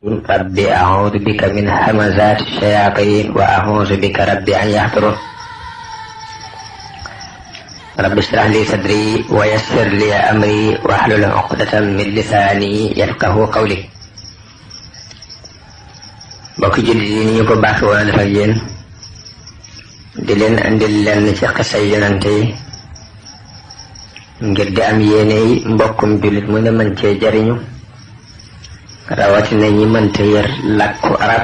رب أعوذ بك من همزات الشياطين وأعوذ بك رب أن يحضرون رب اشرح لي صدري ويسر لي أمري واحلل عقدة من لساني يفقهوا قولي. bokki jullit yi ni ñu ko baax woon a def ak yéen di leen andil lenn ci xisay yonante yi ngir di am yéene yi mbokkum jullit mu ne mën cee jariñu rawatina ñi mënta yër làkku arab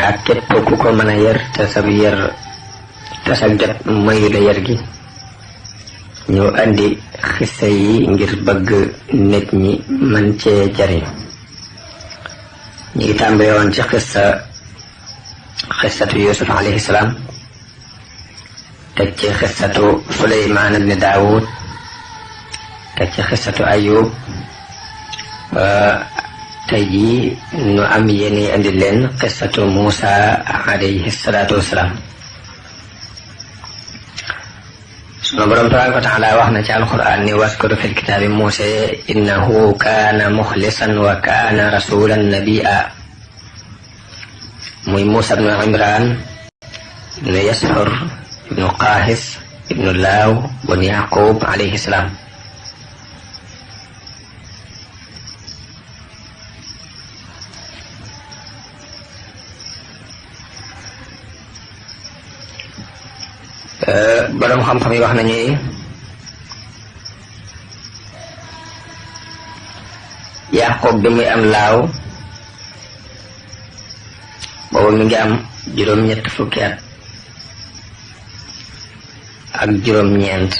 ak képp ku ko mën a yër te sab jot mayu la yër gi ñu andi xisa yi ngir bëgg nit ñi mën cee jariñu. ñu ngi tàmbale woon ci xissatu Yusuf alayhi salaam teg ci xissatu Suleymaan ibn Daawud teg ci xissatu Ayub tey jii nu am yéeni andi leen xissatu Muusa alayhi salaatu wassalaam. sunu Boroom tabaaraka wa taala wax na ci alquran ni waskur fil kitaabi Muusa innahu kaana muxlisan wa kaana rasulan nabiyya. muy Muusa ibnu Imraan ibnu Yashur ibnu Qaahis ibnu Laaw bun Yaqub alayhi salaam. boroom xam-xam yi wax nañu Yaqub bi muy am laaw boobu mi ngi am juróom-ñett fukki at ak juróom-ñeent.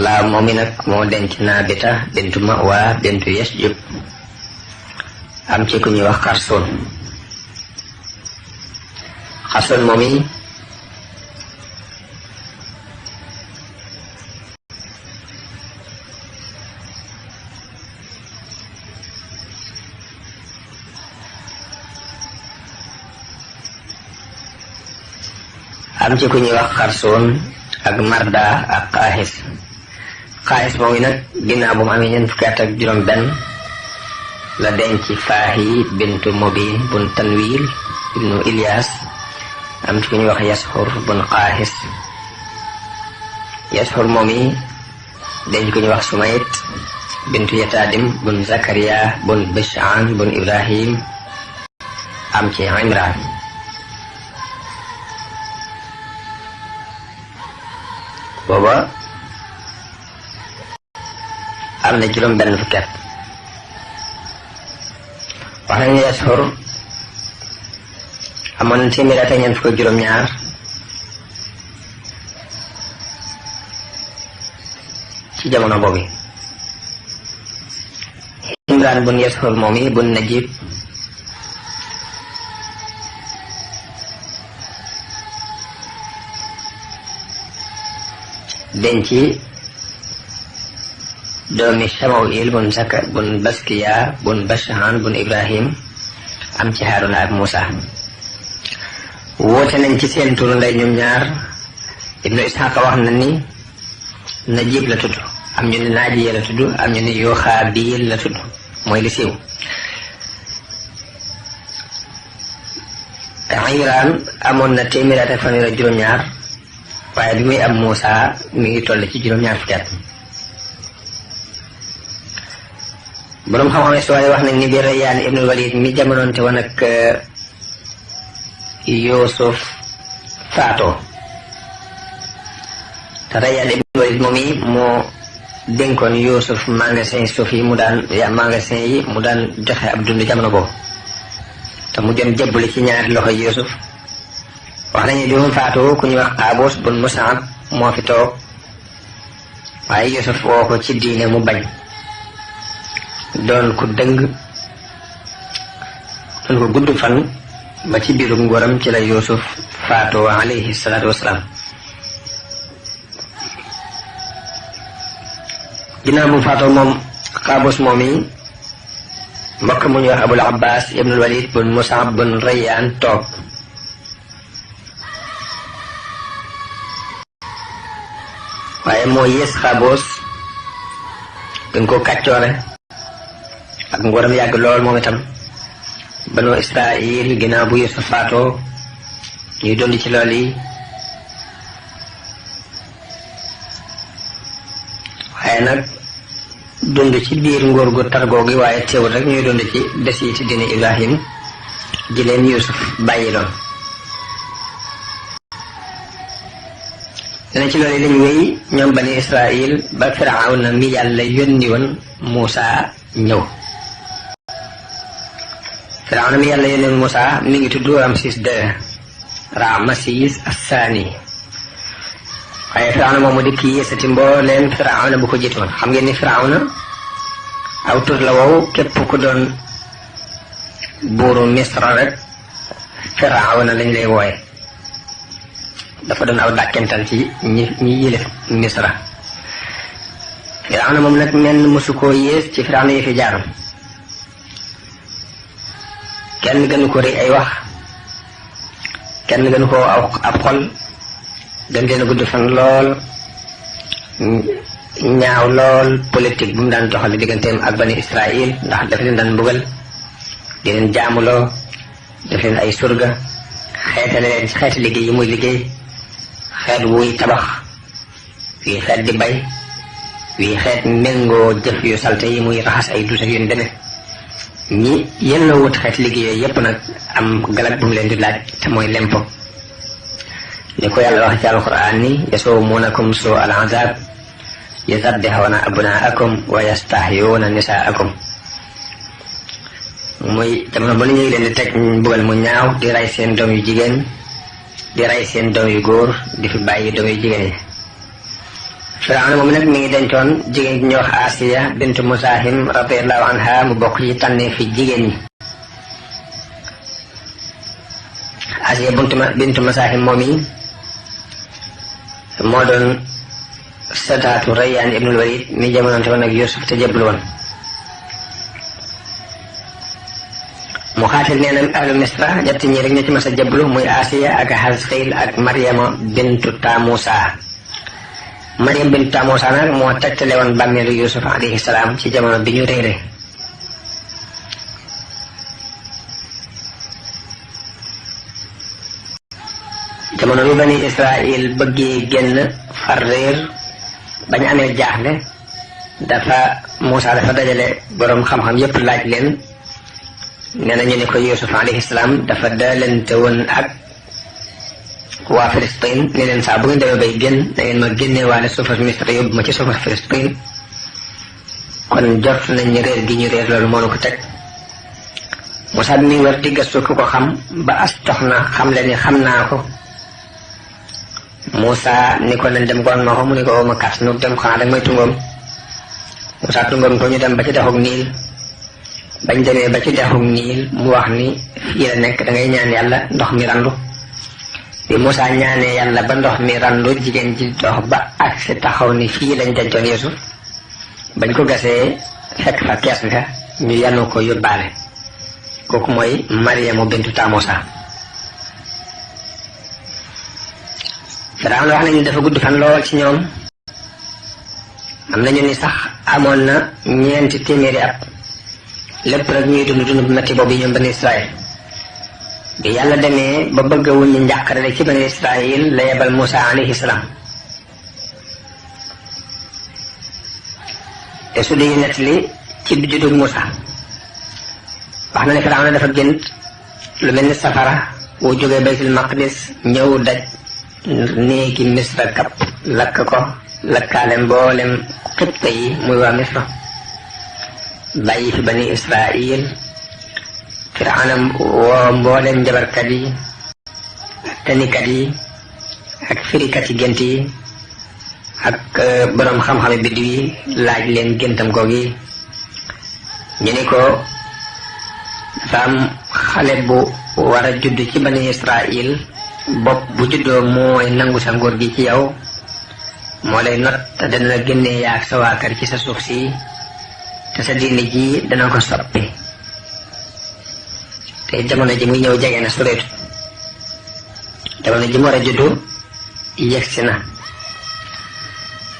laaw moom mi nag moo denc Naabita bintu Mawa bintu Yasjub am ci ku ñuy wax Xarsoon moom mi am ci ku ñuy wax Xarsoon ak Marda ak Qaahis moom nag ginnaaw bu mu amee ñeent fukki at ak juróom benn la denc Faahi bintu Mubin bun Tanwil ibnu Ilyas am ci ku ñuy wax Yashur bun Qaahis. Yashur moom denc ku ñuy wax Sumayt bintu Yatadim bun Zakariya bun Bishaan bun Ibrahim am ci Imran. booba am na juróom benn fukki at. wax nañu Yashur amoon na téeméer at ak ñeent fukk ak juróom-ñaar ci jamono boobu. Imraan bun Yashur moom bun Najib denc doomi Samawil bun Zakar bun Baskiya bun Bashaan bun Ibrahim am ci Haaruna ak Muusa. woote nañ ci seen turu ndey ñoom ñaar. Ibnu Isxaaq wax na ni Najib la tudd, am ñu ne Naajiya la tudd, am ñu ne Yoxaabiil la tudd, mooy li siiw. Imraan amoon na téeméer at ak fanweer ak juróom-ñaar waaye bi muy am Muusa mi ngi toll ci juróom-ñaar fukki at. boroom xam-xam histoire wax nañ ni bi Rayyaan ibnul Walid mi jamonoonte woon ak Yuusuf faatoo te Rayyaan ibnul Walid moom moo dénkoon Yuusuf magasin suuf yi mu daan joxe ab dund jamono boobu te mu jëm jëbbali ci ñaari loxo Yuusuf. wax nañu bi mu faatoo ku ñuy wax Qaabus bun Musaab moo fi toog waaye Yuusuf woo ko ci diine mu bañ, doon ku dëng doon ko gudd fan ba ci biiru nguuram ci la Yuusuf faatoo alayhi salaatu wassalaam. ginnaaw bu faatoo moom Qaabus moom mbokk mu ñuy wax Abul Abbas ibnul Walid bun Musaab bun Rayyaan toog. waaye moo yées Qaabus gën koo kàccoore ak nguuram yàgg lool moom itam. banu Israil ginnaaw bu Yuusuf faatoo ñuy dund ci lool yi waaye nag dund ci biir nguur gu targoo gi waaye teewul rek ñuy dund ci des yi ci diine Ibrahim ji leen Yuusuf bàyyi loon dana ci loolu lañu wéy ñoom bani Israil ba Firawna mi yàlla yónni woon Muusa ñëw. Firawna mi yàlla yónni woon Muusa mi ngi tudd Ramsis II Ramsis Assaani waaye Firawna moomu di kii yéesati mbooleem Firawna bu ko jiitoon. xam ngeen ni Firawna aw tur la wow képp ku doon buuru Misra rek Firawna lañ lay wooye. dafa doon aw dàkkental ci ñi yilif Misra. Firawna moom nag menn mosu koo yées ci Firawna yi fi jaaroon. kenn gënu ko rëy ay wax, kenn gënu ko ab xol, gën leen a gudd fan lool, ñaaw lool politique bu mu daan doxale digganteem ak bani Israil, ndax daf leen daan mbugal di leen jaamuloo, def leen ay surga, xeetale leen ci xeeti liggéey yi muy liggéey, xeet wuy tabax, wii xeet di bay, wii xeet méngoo jëf yu salte yi muy raxas ay duus ak yu demee. ñi yenn wut xeet liggéey yooyu yépp nag am galak bu mu leen di laaj te mooy lempo. ni ko yàlla wax ci alquran ni yasumuunakum suu al azab yusabbihuna abnaakum wa yastahyuuna nisaakum. muy jamono ba ñu ngi leen di teg mbugal mu ñaaw di rey seen doom yu jigéen, di rey seen doom yu góor, di fi bàyyi doom yu jigéen yi. Firawna moom nag mi ngi dencoon jigéen ji ñuy wax Asiya bintu Musahim radiyallahu anha mu bokk ci tànnee fi jigéen ñi. Asiya bintu Musahim moom yi moo doon sadaatu Rayyaan ibnul Walid mi jamonoonte woon ak Yuusuf te jébbalu woon. mu xaatil nee na ahlu Misra ñett ñi rek ñoo ci mas a jébbalu muy Asiya ak Hasqil ak Maryama bintu Tamusa. Maryam bintu Tamusa nag moo tegtale woon bàmmeelu Yuusuf alayhi salaam ci jamono bi ñu réere. jamono bi bani Israil bëggee génn far réer bañ amee jaaxle Muusa dafa dajale boroom xam-xam yépp laaj leen. nee na ñu ne ko Yuusuf alayhi salaam dafa daalante woon ak waa Filistin ne leen saa bu ngeen demee bay génn da ngeen ma génnee waale suufas Misra yóbbu ma ci suufas Filistin. kon jot nañ ñu réer gi ñu réer loolu moo nu ko teg. Muusa bi muy war di gëstu ku ko xam ba as tox na xam le ni xam naa ko. Muusa ni ko nañ dem goon ma ko mu ni ko ma kas nu dem xanaa dag may tungoom. Muusa tungoom ko ñu dem ba ci dexug Niil. bañ demee ba ci dexug Niil mu wax ni fii la nekk da ngay ñaan yàlla ndox mi randu. bi Muusa ñaanee yàlla ba ndox mi randu jigéen ji dox ba agsi taxaw ni fii lañ dencoon Yuusuf. bañ ko gasee fekk fa kees nga ñu yanu ko yóbbaale. kooku mooy Maryamu bintu Tamusa. Firawna wax nañu dafa gudd fan lool ci ñoom. am nañu ni sax amoon na 4 téeméeri at. lépp rek ñuy dund bu metti boobu ñoom bani Israil. bi yàlla demee ba bëgg a wuññi njàqare rek ci bani Israil la yebal Muusa alayhi salaam. te su dee nettali ci juddug Muusa wax na ne Firawna dafa gént lu mel ni safara wu jógee Baytul Maqdis ñëw daj néegi Misra kap lakk ko lakkaale mboolem xibta yi muy waa Misra bàyyi fi bani Israil. Firawna woo mboolem njabarkat yi ak tanikat yi ak firikat yi gént yi ak boroom xam-xame biddiw yi laaj leen géntam googi. ñu ni ko dafa am xale bu war a judd ci bani Israil, bopp bu juddoo mooy nangu sa nguur gi ci yow, moo lay not te dana la génnee yaa ak sa waa kër ci sa suuf si te sa diine ji dana ko soppi. te jamono ji muy ñëw jege na sureetu, jamono ji mu war a juddu yegsi na.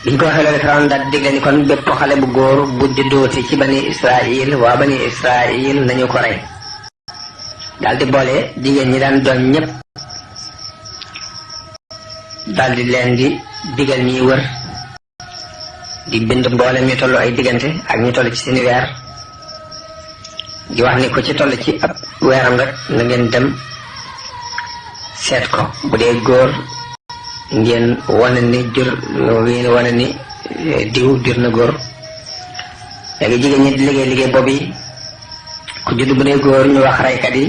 biñ ko waxee loolu Firawna daal digle ni kon bépp xale bu góor bu juddooti ci bani Israil waa bani Israil nañu ko rey daal di boole jigéen ñi daan doon ñëpp daal di leen di digal ñiy wër di bind mboolem ñu toll ay diggante ak ñu toll ci seeni weer di wax ni ko ci toll ci ab weeram rek na ngeen dem seet ko bu dee góor ngeen wane ni diw jur na góor léegi jigéen ñi di liggéey boobu ku judd bu dee góor ñu wax reykat yi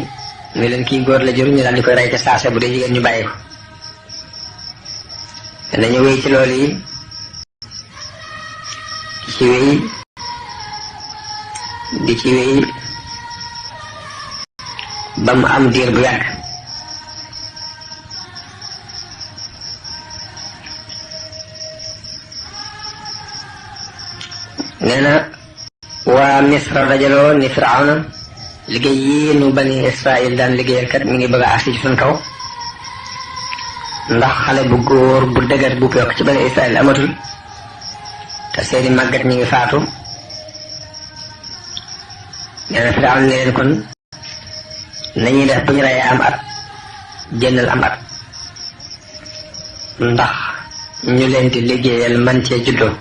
ne leen kii góor la jur ñu daal di koy rey ca saase bu dee jigéen ñu bàyyi ko nañu wéy ci loolu yi di ci wéy ba mu am diir bu yàgg nee na waa Misra dajaloo ni Firawna liggéey yii nu bani Israil daan liggéeyal kat mi ngi bëgg a agsi ci suñ kaw ndax xale bu góor bu dëgër bu ko yokk ci bani Israil amatul te seeni màggat ñi ngi faatu nee na Firawna ne leen kon nañuy def bu ñu reyee am at jëndal am at ndax ñu leen di liggéeyal man cee juddoo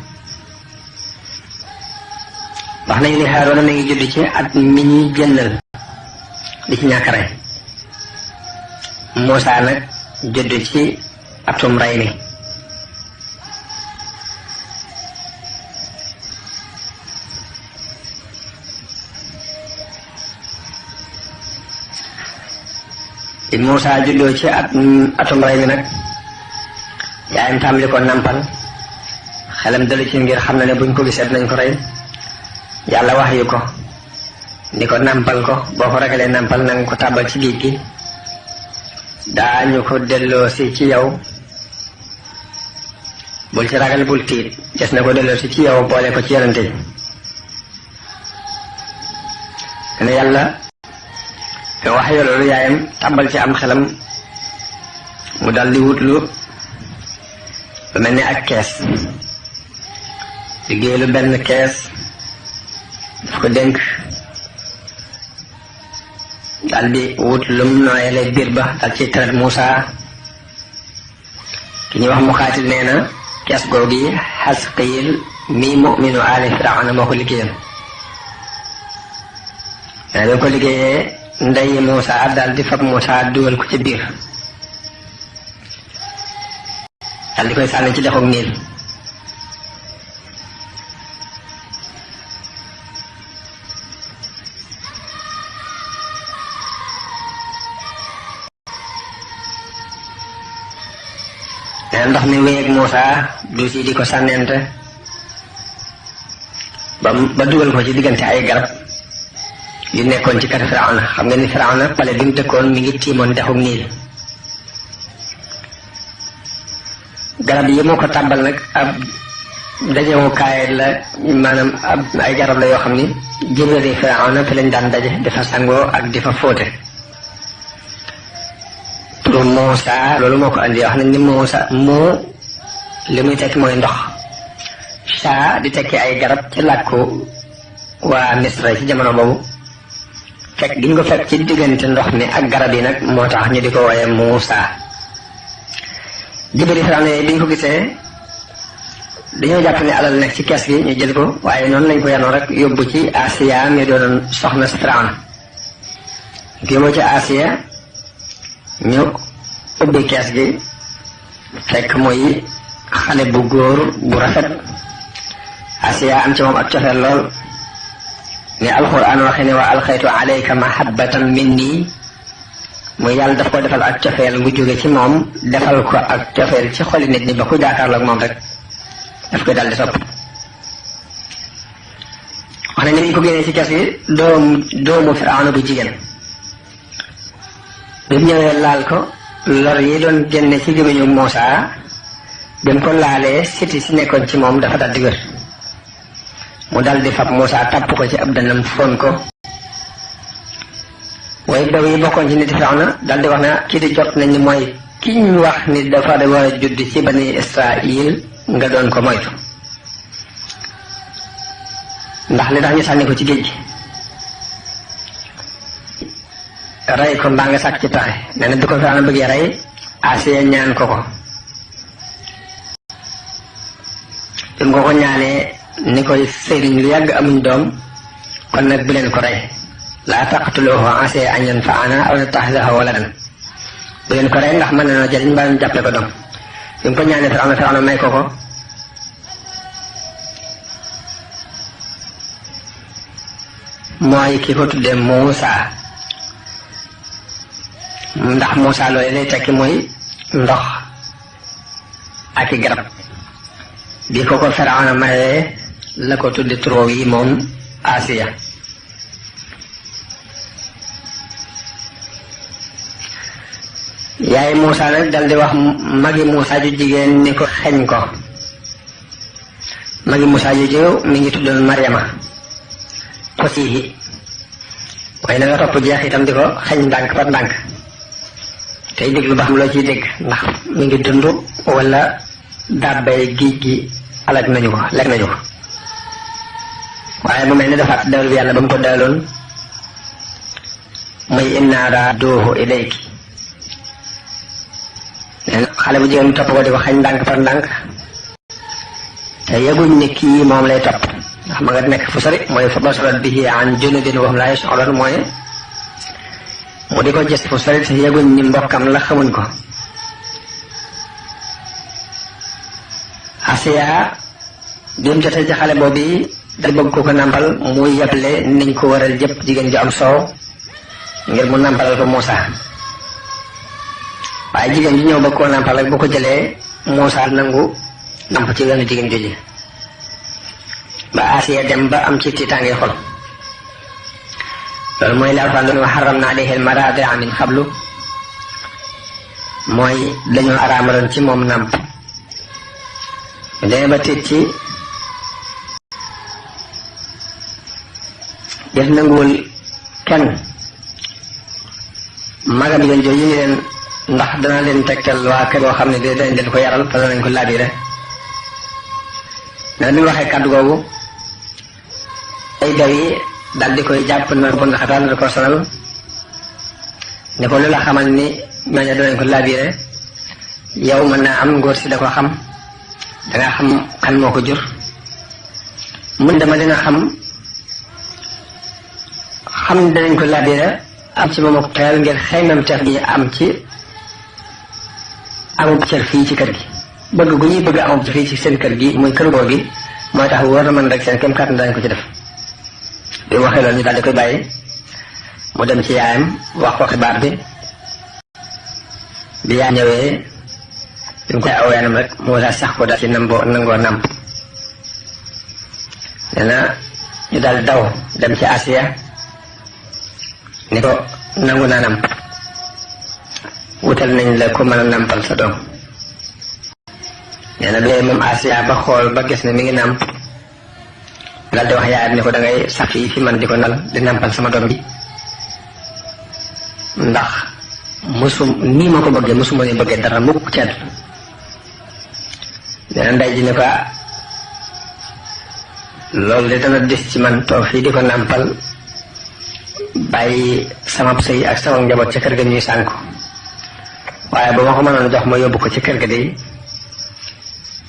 wax nañu ni Haaruna mi ngi judd ci at mi ñuy jëndal di ci ñàkk rey Muusaa nag judd ci atum rey mi bi Muusaa juddoo ci atum rey mi nag yaayam tàmbali ko nampal xelam dalu ci ngir xam na ne buñ ko gisee nañ ko rey yàlla wax yu ko ni ko nampal ko boo ko ragalee nampal na nga ko tàbbal ci géej gi daañu ko delloo si ci yow bul ci ragal bul tiit des na ko delloo si ci yow boole ko ci yonante yi ne yàlla wax yoo loolu yaayam tàbbal ci am xelam mu dal di wutlu lu mel ni ak kees liggéey lu benn kees daf ko dénk dal di wut lum nooyale biir ba dal ci tëral Muusaa ki ñuy wax Muqaatil nee na kees googi Xasqiil mi mu'minu aali Firawna moo ko liggéeyam nee na ko liggéeyee ndeyi Muusaa dal di fab Muusaa dugal ko ci biir dal di koy sànni ci dexug Niil ndox mi wéyeeg Muusaa du si di ko sànnente ba dugal ko ci diggante ay garab yu nekkoon ci kër Firawna xam nga ni Firawna pale bi mu dëkkoon mi ngi tiimoon dexug Niil garab yi moo ko tàbbal nag ab dajewukaay la maanaam ay garab la yoo xam ni jëbëri Firawna fi lañ daan daje di fa sangoo ak di fa fóote pour Muusaa loolu moo ko andi wax nañ ni Muusaa moo li muy tekki mooy ndox saa di tekki ay garab ci làkku waa Misra ci jamono boobu fekk giñ ko fekk ci diggante ndox mi ak garab yi nag moo tax ñu di ko wooye Muusaa jibari Firawna yooyu biñ ko gisee dañoo jàpp ne alal nekk ci kees gi ñu jël ko waaye noonu lañ ko yanoo rek yóbbu ci Asiya mi doon soxna si Firawna kii moo ci Asiya ñu ubbi kees gi fekk mooy xale bu góor bu rafet Asiya am ci moom ak cofeel lool ne alxuraan waxe ne wa alxaytu alayka mahabbatan minni muy yàlla daf ko defal ak cofeel gu jóge ci moom defal ko ak cofeel ci xoli nit ñi ba ku jaakaarloo ak moom rek daf koy daldi sopp wax nañ ne ñu ko génnee ci kees gi doomu Firawna bu jigéen bi mu ñëwee laal ko lor yi doon génne ci gémmiñu Muusaa bi mu ko laalee siti si nekkoon ci moom dafa daldi wér mu daldi fab Muusaa tàpp ko ci ab dënnam fon ko waaye daw yi bokkoon ci nit Firawna daldi wax na kii di jot nañ ni mooy ki ñu wax ni dafa war a judd ci bani Israil nga doon ko moytu ndax li tax ñu sànni ko ci géej gi rey ko mbaa nga sàkk ci pexe nee na bi ko Firawna bëggee rey Asiya ñaan ko ko bi mu ko ñaanee ni koy sëriñ lu yàgg amuñ doom kon nag bu leen ko rey laa taqtuluuhu asaa an yanfa'anaa aw nattaxizahu waladan bu leen ko rey ndax mën na noo jëriñ mbaa ñu jàppale ko doom bi mu ko ñaanee Firawna may ko ko mooy ki ko tuddee Muusa ndax Muusa loolu lay tekki mooy ndox ak i garab bi ko Firawna mayee la ko tudde turoo yi moom Asiya yaay Muusa nag dal di wax magi Muusa ju jigéen ni ko xeñ ko magi Muusa ju jigéen mi ngi tuddoon Maryama ko siihi waaye na nga topp jeex itam di ko xeñ ndànk par ndànk tey déglu ba xam loo ciy dégg ndax mi ngi dund wala dàbbay géej gi alag nañu ko lekk nañu ko waaye mu mel ni dafa dawal bi yàlla ba mu ko daloon muy innaa raadduuhu ilayki nee na xale bu jigéen topp ko di ko xañ ndànk par ndànk te yëguñ ne kii moom lay topp ndax ma nga nekk fu sori mooy fa basarat bihi an junubin wa hum laa yash'uruun mooy mu di ko gis fu sori te yëguñ ni mbokkam la xamuñ ko Asiya bi mu jotee ci xale boobu da bëgg ko nàmpal muy yable niñ ko waral jëpp jigéen ju am soow ngir mu nàmpalal ko Muusa waaye jigéen ji ñëw bëgg koo nàmpal rek bu ko jëlee Muusa nangu namp ci wenn jigéen jooju ba Asiya dem ba am ci tiitaange xol loolu mooy la Alxuraan doon wa harramna alayhi al-maraadi'a min qablu mooy dañoo araamaloon ci moom nàmp demee ba tiit ci def nanguwul kenn magam jigéen jooju ñu leen ndax dana leen tegtal waa kër yoo xam ne dañ leen ko yaral te danañ ko laabire na bi mu waxee kàddu googu ay daw yi dal di koy jàpp na ko na xataan da ko sonal ne ko lu la xamal ni ñooñu danañ ko laabire yow mën naa am ngóor si da ko xam danga xam kan moo ko jur mun dama dina xam danañ ko laabire am ci moom ak teel ngir xeymam teef gi am ci amub cër fii ci kër gi bëgg gu ñuy bëgg amub fii ci seen kër gi muy kër goo gi mooy tax war na mën rek seen kem kàttan dañ ko ci def bi mu waxee loolu ñu daal di koy bàyyi mu dem ci yaayam wax ko xibaar bi yaa ñëwee bi mu koy aw yaanam rek moo daal sax ko daal ci nangoo nàmp nee na ñu daal daw dem ci Asiya ni ko nangu naa nàmp wutal nañ la ko mën a nàmpal sa doom nee na bi moom Asiya ba xool ba gis ne mi ngi nàmp daal di wax yaayam ne ko da ngay sax fii fi man di ko nal di nàmpal sama doom bi ndax nii ma ko bëggee musuma ne bëggee dara mukk ci àdduna nee na ndey ji ne ko loolu de dana des ci man toog fii di ko nàmpal bàyyi sama sëy ak sama njaboot ca kër ga ñuy sànk waaye ba ma ko mënoon jox ma yóbbu ko ci kër ga de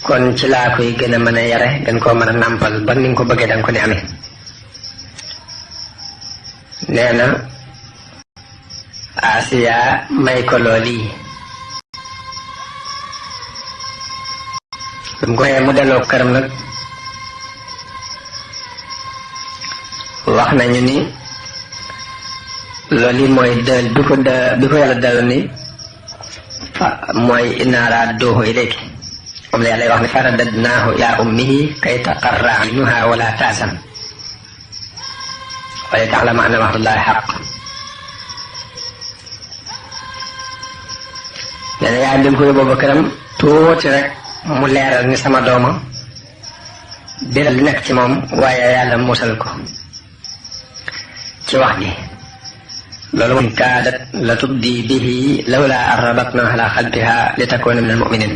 kon ci laa koy gën a mën a yare gën koo mën a nàmpal ba ni nga ko bëggee danga ko ni amee nee na Asiya may ko lool yi bi mu ko mu delloo këram nag wax nañu ni loolu yi mooy dël bi ko yàlla daloon ni mooy innaa raadduuhu ilayki moom la yàlla wax ne faradadnaahu ilaa ummihi kay taqarra aynuha wala taasam wa li ta'lama anna wa'dallahi haqq nee na yaay bi mu ko yóbboo ba këram tuuti rek mu leeral ni sama dooma biral li nekk ci moom waaye yàlla musal ko ci wax ji loolu moom kaadat la tubdi bihi lawla an rabatna ala qalbiha li takuna min al muminin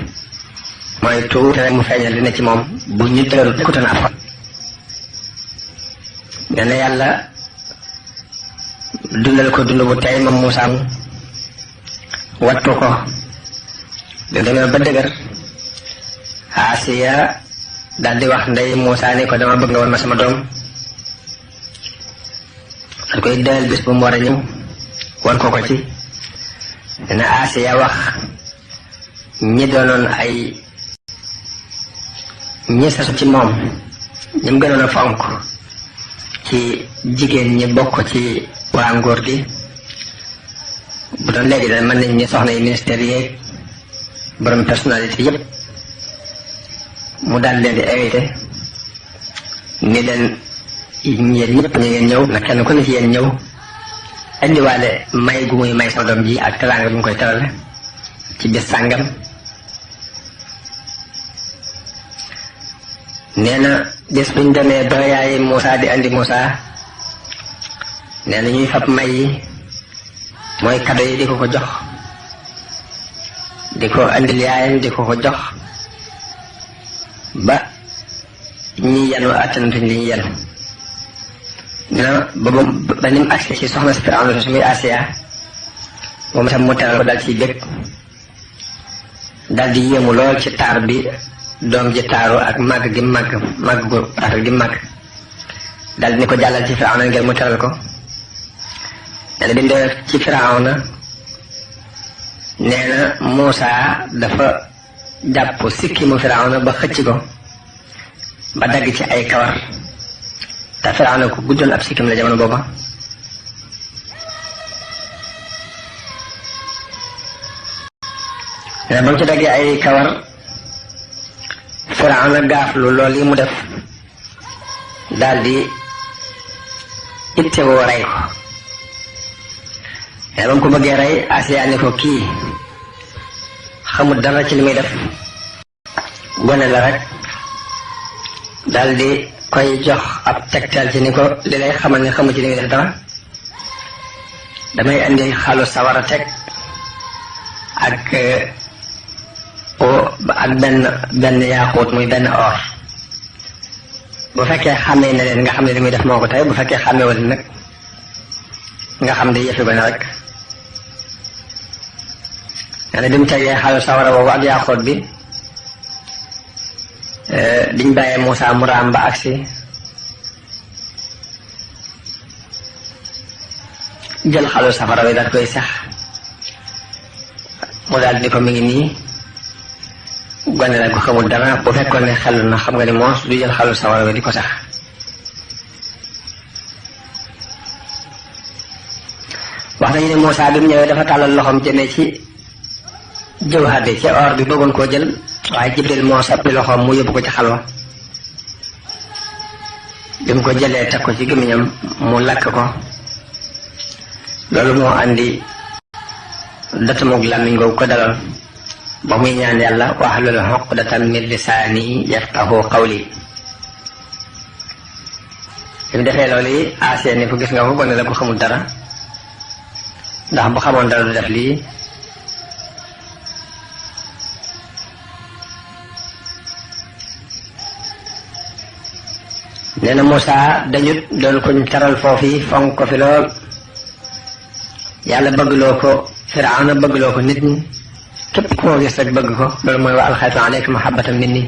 mooy tuuti rek mu feeñal li ne ci moom bu ñu dëgëru nekkutoon ab xol nee na yàlla dundal ko dund bu tey moom Muusaa mu wattu ko da demee ba dëgër Asiya daal di wax ndey Muusaa ni ko dama bëgg nga woon ma sama doom dañ koy dël bés bu mu war a ñëw wan ko ko ci dina Asiya wax ñi doonoon ay ñi sasu ci moom ñi mu gënoon a fonk ci jigéen ñi bokk ci waa ngóor gi bu doon léegi da mën nañ ñi soxna yi ministère yeeg borom personnalité yëpp mu daal leen di invité ni leen yéen ñëpp ñu ngeen ñëw na kenn ku ne ci yéen ñëw indiwaale may gu muy may sama doom ji ak teraanga bi mu koy terale ci bis sàngam. nee na bés buñ demee ba yaay Muusaa di andi Muusaa nee na ñuy fab may yi mooy kado yi di ko ko jox di ko andil yaayam di ko ko jox ba ñi yenu attanatuñ li ñu yenu nee na ba ni mu agsi ci soxna si Firawna su muy Asiya moom itam mu teral ko dal ci bég dal di yéemu lool ci taar bi doom ji taaru ak màgg gi màgg gu rafet gi màgg dal di ni ko jàllal ci Firawna ngir mu teral ko nee na bi ñu ci Firawna nee na Muusaa dafa jàpp sikki mu Firawna ba xëcc ko ba dagg ci ay kawar te Firawna ko guddoon ab sikkim la jamono booba nee na ba mu ci daggee ay kawar Firawna gaaflu lool yi mu def daldi ittewoo rey ko mais ba mu ko bëggee rey Asiya ni ko kii xamul dara ci li muy def gone la rek daldi koy jox ab tegtal ci ni ko li lay xamal ni xamul ci li muy def dara damay indi xalu sawara teg ak benn yaaxuut muy benn or bu fekkee xàmmee na leen nga xam ne li muy def moo ko tey bu fekkee xàmmee wala nag nga xam ne yëfi gone rek nee na bi mu tegee xalu sawara boobu ak yaaxuut bi biñ bàyyee Muusaa mu raam ba agsi jël xalu safara bi daal koy sax mu daal ni ko mi ngi nii gone la ko xamul dara bu fekkoon ne xel na xam nga ni moos du jël xalu sawara bi di ko sax wax nañu ne Muusaa bi mu ñëwee dafa tàllal loxoom jëmee ci jawhar bi ci or bi bëggoon koo jël waaye Jibril moo soppi loxoom mu yóbbu ko ci xalwa bi mu ko jëlee teg ko ci gémmiñam mu lakk ko loolu moo andi datamug làmmiñ googu ko daloon ba muy ñaan yàlla wahlul uqdatan min lisaani yafqahu qawli bi mu defee loolu yi Asiya ni ko gis nga ko gone la ko xamul dara ndax bu xamoon dara du def lii nee na Muusaa dañut doon kuñ taral foofu fonk ko fi lool yàlla bëggloo ko Firawna bëggloo ko nit ñi képp ku ko gis rek bëgg ko loolu mooy wa alxaytu alayka mahabbatan minni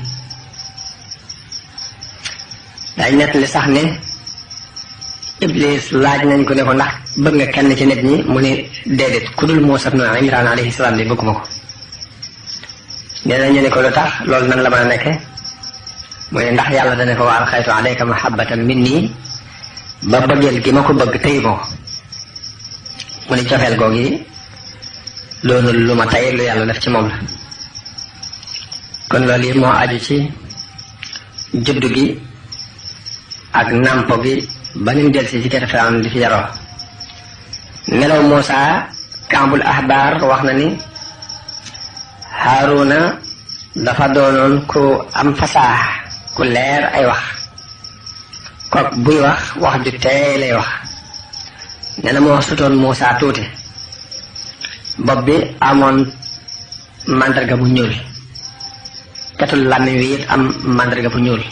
dañ nett li sax ne Iblis laaj nañ ko ne ko ndax bëgg nga kenn ci nit ñi mu ne déedéet ku dul Muusaa ibn Imraan alayhi salaam bi bëgguma ko nee na ñu ne ko lu tax loolu nan la mën a nekke mu ne ndax yàlla dana ko wa alxaytu alayka mahabbatan minni ba bëggeel gi ma ko bëgg tey ko mu ne cofeel googi loolu lu ma tey lu yàlla def ci moom la kon loolu yi moo aju ci juddu gi ak nàmpo gi ba ñu del si ci kër Firawna di fi yaroo melaw Muusaa Kaabul Ahbaar wax na ni Haaruna dafa doonoon ku am fasaax ku leer ay wax kook buy wax ju teey lay wax nee na moo sutoon Muusaa tuuti bopp bi amoon màndarga bu ñuul ketul làmmiñ wi it am màndarga bu ñuul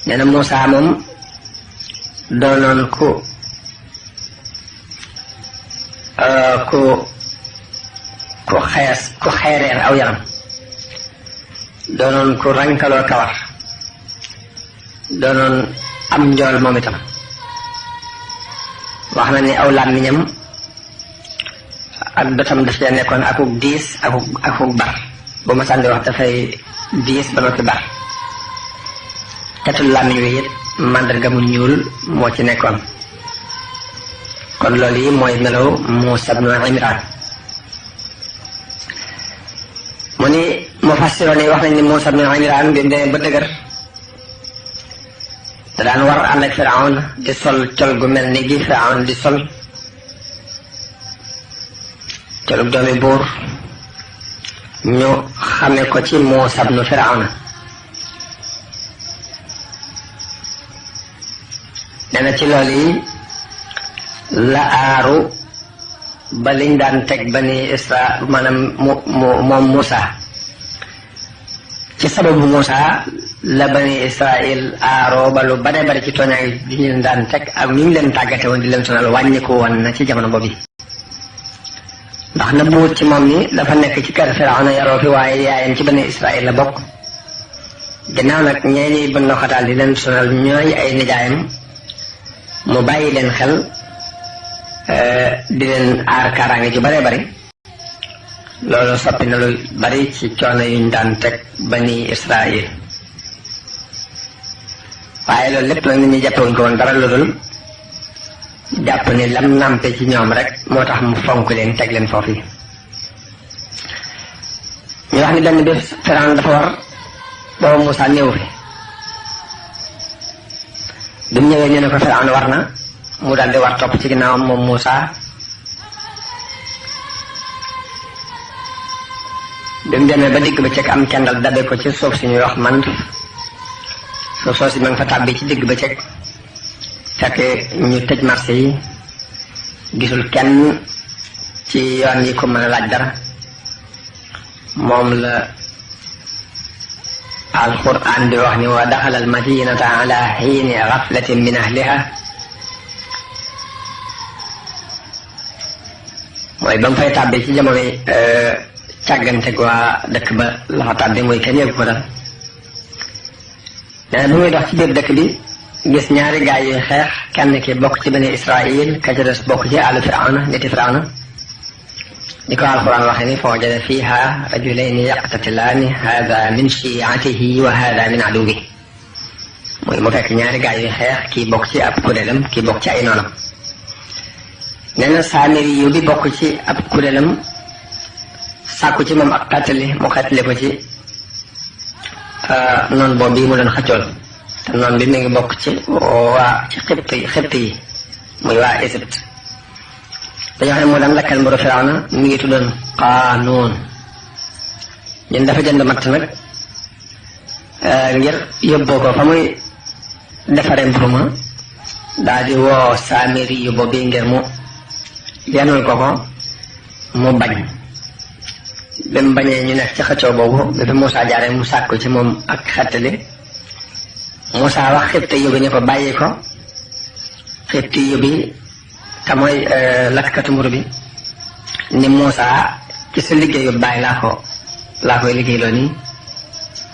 nee na Muusaa moom doonoon ku xeereer aw yaram, doonoon ku rankaloo kawar, doonoon am njool moom itam. wax na ni aw làmmiñam ak bëtam daf cee nekkoon akuk diis akuk bar, bu ma sànni wax dafay diis ba noppi bar. tetul làmmiñ wi it màndarga mu ñuul moo ci nekkoon. kon loolu yi mooy melaw Muusaa ibnu Imraan. mu ni mufassiroon yi wax nañ ni Muusaa ibnu Imraan bi mu demee ba dëgër da daan war ànd ak Firawna di sol col gu mel ni gi Firawna di sol, colug doomi buur. ñu xame ko ci Muusaa ibnu Firawna. nee na ci loolu yi la aaru ba liñ daan teg bani Israa maanaam moom Muusaa. ci sababu Muusaa la bani Israil aaroo ba lu bare bari ci tooñaay di ñu leen daan teg ak ñu leen tàggate woon di leen sonal wàññiku woon na ci jamono boobu. ndax na buut ci moom ni dafa nekk ci kër Firawna yaroo fi, waaye yaayam ci bani Israil la bokk. ginnaaw nag ñeeni bën xataal di leen sonal ñooy ay nijaayam, mu bàyyi leen xel di leen aar kaaraange ju bare bari. loolu soppi na lu bari ci coono yuñ daan teg bani Israil. waaye loolu lépp nag nit ñi jàppewuñ ko woon dara lu dul jàpp ni lam nàmpe ci ñoom rek moo tax mu fonk leen teg leen foofu yi. ñu wax ni benn bés Firawna dafa war booba Muusaa néew fi. bi mu ñëwee ñu ne ko Firawna war na, mu daal di war topp ci ginnaawam moom Muusaa. bi mu demee ba digg ba cëg am kendal dabe ko ci suuf si ñuy wax mand. suuf soo si ma nga fa tàbbi ci digg ba cëg, fekk ñu tëj marché yi, gisul kenn ci yoon yi ko mën a laaj dara. moom la alquran di wax ni wa daxala almadinata ala xiini gaflatin min ahliha. mooy ba mu fay tàbbi ci jamonoy càggante waa dëkk ba la fa tàbbi, mooy kenn yëgu ko dal. nee na bu muy dox ci biir dëkk bi gis ñaari gaay yuy xeex, kenn ki bokk ci bani Israil, ka ca des bokk ci àllu Firawna, niti Firawna. ni ko alquran waxee ni fa wajada fiha rajulayni yaqtatilaani hada min shi'atihi wa hada min aduwwihi. mooy mu fekk ñaari gaay yuy xeex, kii bokk ci ab kuréelam, kii bokk ci ay noonam. nee na Saamiri yu bi bokk ci ab kuréelam sàkku ci moom ak xettali, mu xettali ko ci noon boobu bii mu doon xëccool. te noon bi mi ngi bokk ci xibt yi muy waa Égypte. dañoo xam ne moo daan lakkal mburu Firawna, mi ngi tuddoon Qaanuun. ñun dafa jënd matt nag ngir yóbboo ko fa muy defaree mburu ma, daal di woo Saamiri yu boobu ngir mu yanul ko mu bañ. ba mu bañee ñu nekk ci xëccoo boobu, ba fi Muusaa jaaree mu sàkku ci moom ak xettali. Muusaa wax xibti yu bi ni ko bàyyi ko. xibti yu bi te mooy lakkatu mburu bi ni Muusaa ci sa liggéeyu bàyyi laa koy liggéey loo nii,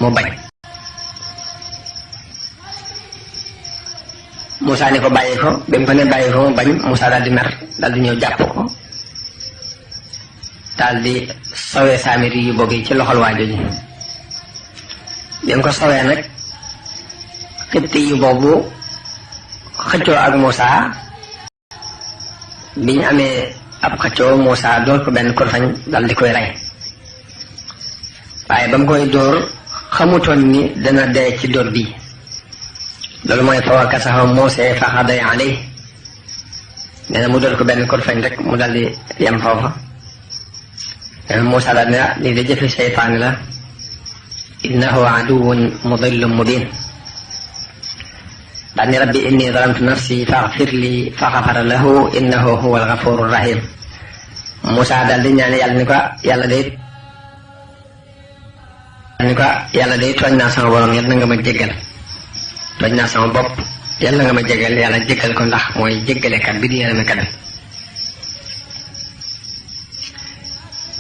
mu bañ. Muusaa ni ko bàyyi ko, ba mu ko ne bàyyi ko mu bañ. Muusaa daal di mer, daal di ñëw jàpp ko, daal di sowee Saamiri yu boobu ci loxol waa jooju. bi mu ko sowee nag xibti yu boobu xëccoo ak Muusaa. bi ñu amee ab xëccoo, Muusaa dóor ko benn kurfañ dal di koy rey. waaye ba mu koy dóor xamutoon ni dana dee ci dóor bii. loolu mooy fa wakasahu Muusaa fa qada alayhi. nee na mu dóor ko benn kurfañ rek mu dal di yem foofa. Muusaa daal ne lii de jëfi seytaane la, innahu aduwwun mudillun mubin. daal ni rabbi inni zalamtu nafsi faghfir li fa ghafara lahu innahu huwa al-ghafuru rahim. Muusaa daal di ñaan yàlla day tooñ naa sama borom, yàlla na nga ma jéggal. tooñ naa sama bopp, yàlla nga ma jégal yàlla jégal ko ndax mooy jéggalekat bi di yërëmekat bi.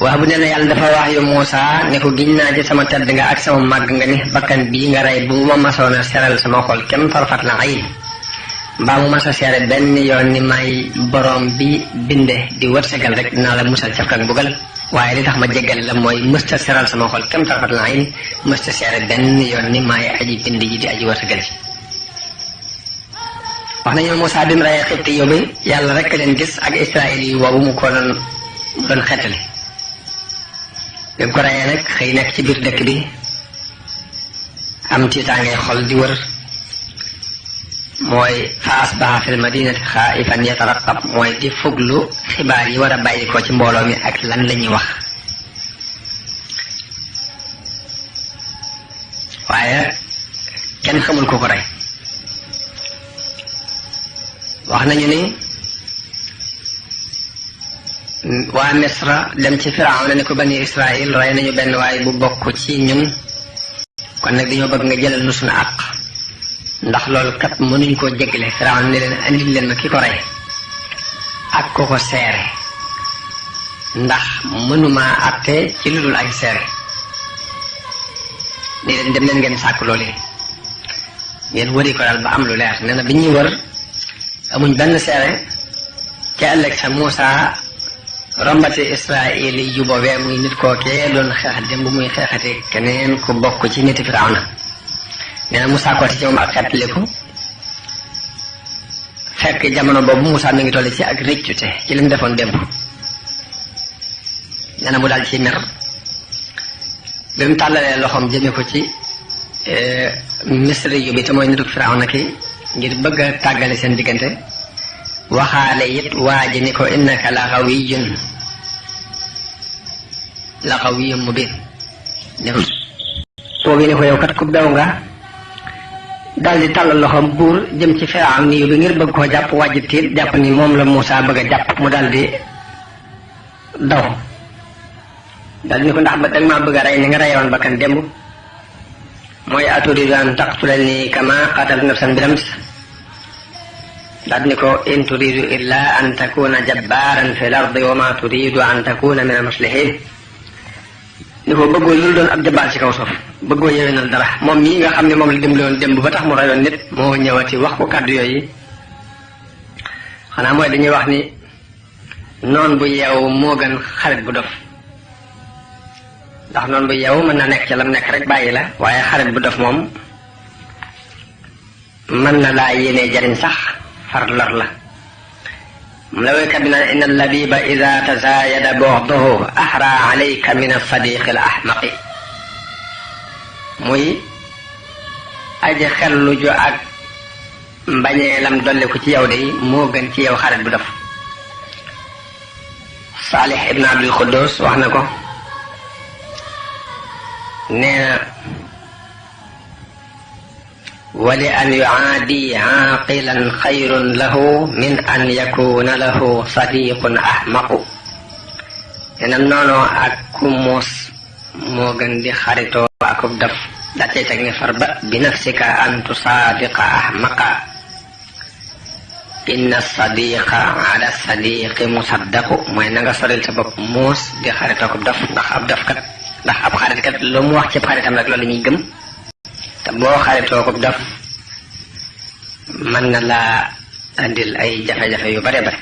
waa bu nee na yàlla dafa wax yu Muusa ne ko giñ naa ci sama tedd nga ak sama màgg nga ni bakkan bii nga rey bu ma masoon a seral sama xol kem farfat la ayin mbaa mu mas a seere benn yoon ni may borom bi binde di wërsëgal rek dinaa la musal caf kak bugal waaye li tax ma jéggal la mooy mësta seral sama xol kem farfat la ayin mësta seere benn yoon ni may aji bind ji di aji wërsëgal ci. wax nañu Muusa bi mu reyee xibti yóbbu yàlla rek leen gis ak Israël yi boobu mu ko doon xettali. bi mu ko reyee nag xëy nekk ci biir dëkk bi am tiitaangay xol di wër mooy fa asbaha fil madinati xaa'ifan yataraqab mooy di fuglu xibaar yi war a bàyyi ko ci mbooloo mi ak lan la ñuy wax. waaye kenn xamul ko ko rey. wax nañu ni waa Misra dem ci Firawna ne ko bani Israël rey nañu benn waaye bu bokk ci ñun kon nag dañoo bëgg nga jëlal nu suñu àq ndax loolu kat mënuñ koo jéggale. Firawna ne leen andil leen ma ki ko rey ak ko ko seere ndax mënuma àtte ci lu dul ay seere. ni leen dem leen ngeen sàkk loolu ngeen wëri ko daal ba am lu leer. nee na bi ñuy wër amuñ benn seere ca ëllëg sa Muusa rombati Israël yu boobee muy nit kookee doon xeex démb muy xeexati keneen ku bokk ci niti Firawna. nee na Muusa kooti ci moom ak xettaliku fekk jamono boobu Muusa mi ngi toll ci ak rëccute ci li mu defoon démb. nee na mu daal ci mer bi mu tàllalee loxoom jëme ko ci Misri yu bi te mooy nitu Firawna ki ngir bëgg a tàggale seen diggante waxaale it waa ji ni ko innaka la qawiyyun mubin ne ko ni ko yow kat ku bew nga daal di tàllal loxoom buur jëm ci Firawna ni bi ngir bëgg koo jàpp wàjj tiit jàpp ni moom la Muusa bëgg a jàpp mu daal di daw daal di ni ko ndax ba danga maa bëgg a rey ni nga reyoon bakkan démb mooy aturidu an taqtulani kama qatalta nafsan bil ams daal ni ko in turidu illa an takuna jabbaran fil ardi wa ma turidu an takuna min al muslihin ni ko bëggoo lu doon ab jabbaar ci kaw suuf bëggoo yéwénal dara. moom mii nga xam ne moom la dimbali démb ba tax mu rayoon nit moo ñëwati wax ko kàddu yooyu. xanaa mooy dañuy wax ni noon bu yeewu moo gën xarit bu dof ndax noonu bu yeewu mën na nekk ci lam nekk rek bàyyi la waaye xarit bu dof moom mën na laa yéenee jariñ sax far lor la. mu la wéykat bi naan inna labiba ida tazaayada bu'duhu ahra alayka min as-sadiqi al-ahmaqi muy aji xellu ju ak mbañeelam dolli ko ci yow de moo gën ci yow xarit bu dof. Salih ibn Abdul Quddus wax na ko nee na wali an yuaadi aaqilan xayrun lahu min an yakuna lahu sadiqun ahmaqu. nee na noonoo ak ku muus moo gën di xaritoo akub daf daa cay teg ne far ba bi nafsika an tusaadiqa ahmaqa inna sadiqa ala sadiqi musaddaqu mooy na nga soril sa bopp muus di xaritoo akub daf ndax ab daf kat ndax ab xarit kat lu mu wax ci xaritam rek loolu ñuy gëm te boo xaritoo ko daf mën na laa andil ay jafe-jafe yu bare bare.